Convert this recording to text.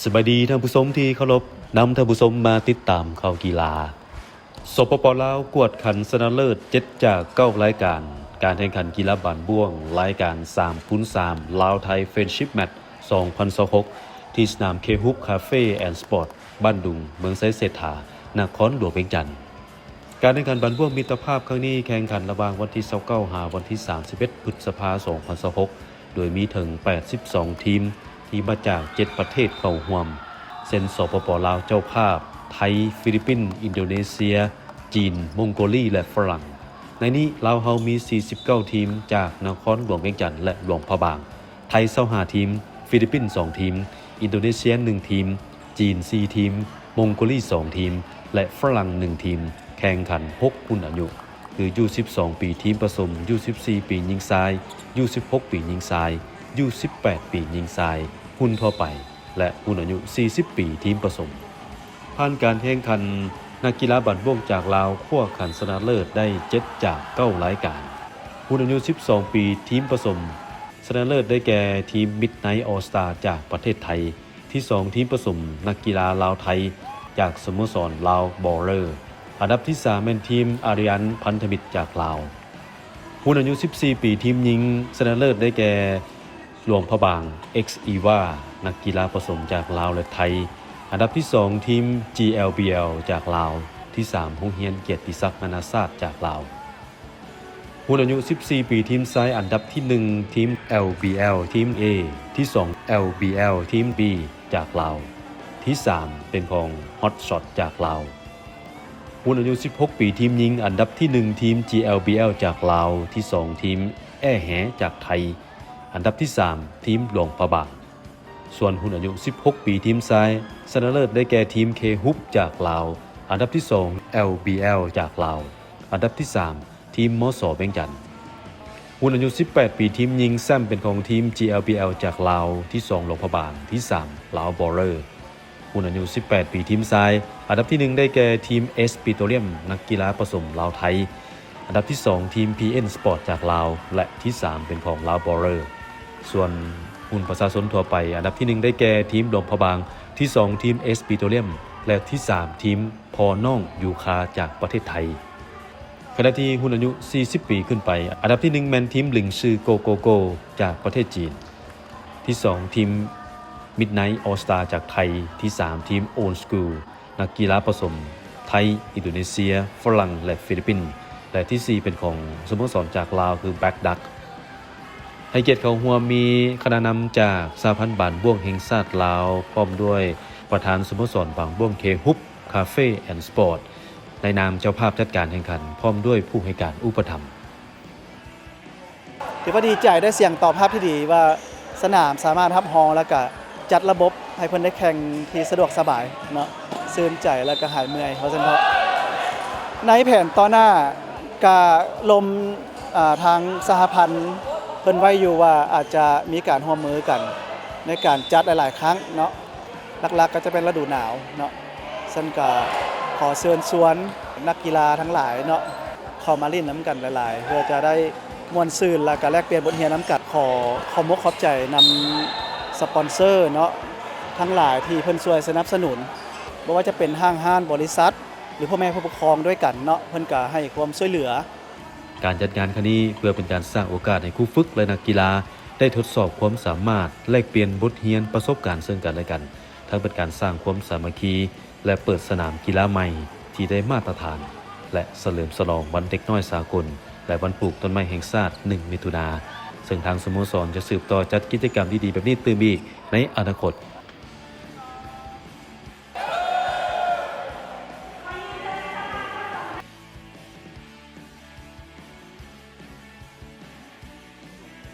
ສະບາຍດີທ່ານຜູ້ຊົມທີ່ເຄົາລົບ, ນຳທ່ານຜູ້ຊົມມາຕິດຕາມຂ່າວກິລາ. ສປປ ລາວ ກວດຂັນຊະນະເລີດເຈັດຈາກເກົ້າລາຍການ ການແຂ່ງຂັນກິລາບານບ້ວງລາຍການສາມຄູນສາມ ລາວໄທ Friendship Match ສອງພັນຊາວຫົກ ທີ່ສະໜາມ K-Hub Cafe and Sport ບ້ານດຸງ ເມືອງໄຊເສດຖາ ນະຄອນຫຼວງວຽງຈັນ. ການແຂ່ງຂັນບານບ້ວງມິດຕະພາບຄັ້ງນີ້ແຂ່ງຂັນລະຫວ່າງວັນທີຊາວເກົ້າ ຫາວັນທີສາມສິບເອັດ ພຶດສະພາ ສອງພັນຊາວຫົກ ໂດຍມີເຖິງແປດສິບສອງທີມທີ່ມາຈາກເຈັດປະເທດເຂົ້າຮ່ວມ ເຊັ່ນ ສປປ ລາວເຈົ້າພາບ, ໄທ, ຟີລິບປິນ, ອິນໂດເນເຊຍ, ຈີນ, ມົງໂກລີ ແລະ ຝຣັ່ງ. ໃນນີ້ລາວເຮົາມີສີ່ສິບເກົ້າທີມຈາກນະຄອນຫຼວງວຽງຈັນ ແລະ ຫຼວງພະບາງ, ໄທຊາວຫ້າທີມ, ຟີລິບປິນສອງທີມ, ອິນໂດເນເຊຍໜຶ່ງທີມ, ຈີນສີ່ທີມ, ມົງໂກລີສອງທີມ ແລະ ຝຣັ່ງໜຶ່ງທີມ ແຂ່ງຂັນຫົກຮຸ່ນອາຍຸ ຄື ຢູສິບສອງປີທີມປະສົມ, ຢູສິບສີ່ປີຍິງຊາຍ, ຢູສິບຫົກປີຍິງຊາຍ, ຢູສິບແປດປີຍິງຊາຍຮຸ່ນທົ່ວໄປ ແລະ ຮຸ່ນອາຍຸສີ່ສິບປີທີມປະສົມ. ຜ່ານການແຂ່ງຂັນ, ນັກກິລາບານບ້ວງຈາກລາວຄວ້າຂັນຊະນະເລີດໄດ້ເຈັດຈາກເກົ້າລາຍການ. ຮຸ່ນອາຍຸສິບສອງປີທີມປະສົມ ຊະນະເລີດໄດ້ແກ່ທີມ Midnight All Star ຈາກປະເທດໄທ, ທີສອງທີມປະສົມນັກກິລາລາວໄທຈາກສະໂມສອນລາວ Brawler, ອັນດັບທີສາມແມ່ນທີມ Allianz ພັນທະມິດຈາກລາວ. ຮຸ່ນອາຍຸສິບສີ່ປີທີມຍິງ ຊະນະເລີດໄດ້ແກ່ ຫຼວງພະບາງ X Eva ນັກກິລາປະສົມຈາກລາວ ແລະ ໄທ, ອັນດັບທີສອງທີມ GLBL ຈາກລາວ, ທີສາມໂຮງຮຽນກຽດຕິສັກນານາຊາດຈາກລາວ. ຮຸ່ນອາຍຸສິບສີ່ປີທີມຊາຍ ອັນດັບທີໜຶ່ງທີມ LBL ທີມ A, ທີສອງ LBL ທີມ B ຈາກລາວ, ທີສາມເປັນຂອງ Hot Shot ຈາກລາວ. ຮຸ່ນອາຍຸສິບຫົກປີທີມຍິງ ອັນດັບທີໜຶ່ງທີມ GLBL ຈາກລາວ, ທີສອງທີມແອ້ແຫຈາກໄທ, ອັນດັບທີສາມທີມຫຼວງພະບາງ. ສ່ວນຮຸ່ນອາຍຸສິບຫົກປີທີມຊາຍ ຊະນະເລີດໄດ້ແກ່ທີມ K-Hub ຈາກລາວ, ອັນດັບທີສອງ LBL ຈາກລາວ, ອັນດັບທີສາມທີມ ມສ ວຽງຈັນ. ຮຸ່ນອາຍຸສິບແປດປີທີມຍິງ ແຊ້ມເປັນຂອງທີມ GLBL ຈາກລາວ, ທີສອງຫຼວງພະບາງ, ທີສາມລາວ Brawler. ຮຸ່ນອາຍຸສິບແປດປີທີມຊາຍ ອັນດັບທີໜຶ່ງໄດ້ແກ່ທີມ S Petroleum ນັກກິລາປະສົມລາວໄທ, ອັນດັບທີສອງທີມ PN Sport ຈາກລາວ ແລະ ທີສາມເປັນຂອງລາວ Brawler. ສ່ວນຮຸ່ນປະຊາຊົນທົ່ວໄປ ອັນດັບທີໜຶ່ງໄດ້ແກ່ທີມຫຼວງພະບາງ, ທີສອງທີມ S Petroleum ແລະ ທີສາມທີມພໍ່ນ້ອງຢູຄາຈາກປະເທດໄທ. ຂະນະທີ່ຮຸ່ນອາຍຸສີ່ສິບປີຂຶ້ນໄປ ອັນດັບທີໜຶ່ງແມ່ນທີມ Lingshi Go Go Go ຈາກປະເທດຈີນ, ທີສອງທີມ Midnight All Star ຈາກໄທ, ທີສາມທີມ Old School ນັກກິລາປະສົມໄທ, ອິນໂດເນເຊຍ, ຝຣັ່ງ ແລະ ຟີລິບປິນ ແລະ ທີສີ່ເປັນຂອງສະໂມສອນຈາກລາວ ຄື Black Duck. ໃຫ້ກຽດເຂົ້າຮ່ວມມີຄະນະນຳຈາກສະຫະພັນບານບ້ວງແຫ່ງຊາດລາວ ພ້ອມດ້ວຍປະທານສະໂມສອນບານບ້ວງ K-Hub Cafe and Sport ໃນນາມເຈົ້າພາບຈັດການແຂ່ງຂັນ ພ້ອມດ້ວຍຜູ້ໃຫ້ການອຸປະຖຳ. ຖືວ່າດີໃຈ ໄດ້ສຽງຕອບຮັບທີ່ດີວ່າສະໜາມສາມາດຮັບຮອງ ແລ້ວກະຈັດລະບົບໃຫ້ເພິ່ນໄດ້ແຂ່ງທີ່ສະດວກສະບາຍເນາະ, ຊື່ນໃຈ ແລ້ວກະຫາຍເມື່ອຍ ວ່າຊັ້ນເຖາະ. ໃນແຜນຕໍ່ໜ້າກະລົມ ອ່າ ທາງສະຫະພັນເພິ່ນໄວ້ຢູ່ວ່າອາດຈະມີການຮ່ວມມືກັນໃນການຈັດຫຼາຍໆຄັ້ງເນາະ. ຫຼັກໆກໍຈະເປັນລະດູໜາວເນາະ. ຊັ້ນກໍຂໍເຊີນຊວນນັກກິລາທັງຫຼາຍເນາະ ເຂົ້າມາຫຼິ້ນນຳກັນຫຼາຍໆ ເພື່ອຈະໄດ້ມ່ວນຊື່ນ ແລ້ວກໍແລກປ່ຽນບົດຮຽນນຳກັນ. ຂໍຂອບມົກຂອບໃຈນຳສະປອນເຊີເນາະ ທັງຫຼາຍທີ່ເພິ່ນຊ່ວຍສະໜັບສະໜູນ, ບໍ່ວ່າຈະເປັນຫ້າງຮ້ານ, ບໍລິສັດ ຫຼື ພໍ່ແມ່ຜູ້ປົກຄອງດ້ວຍກັນເນາະ, ເພິ່ນກໍໃຫ້ຄວາມຊ່ວຍເຫຼືອ. ການຈັດງານຄັ້ງນີ້ເພື່ອເປັນການສ້າງໂອກາດໃຫ້ຄູຝຶກ ແລະ ນັກກິລາໄດ້ທົດສອບຄວາມສາມາດ, ແລກປ່ຽນບົດຮຽນປະສົບການເຊິ່ງກັນ ແລະ ກັນ, ທັງເປັນການສ້າງຄວາມສາມັກຄີ ແລະ ເປີດສະໜາມກິລາໃໝ່ທີ່ໄດ້ມາດຕະຖານ ແລະ ສະເຫຼີມສະຫຼອງວັນເດັກນ້ອຍສາກົນ ແລະ ວັນປູກຕົ້ນໄມ້ແຫ່ງຊາດ ໜຶ່ງ ມິຖຸນາ, ເຊິ່ງທາງສະໂມສອນຈະສືບຕໍ່ຈັດກິດຈະກຳດີໆແບບນີ້ຕື່ມອີກໃນອະນາຄົດ.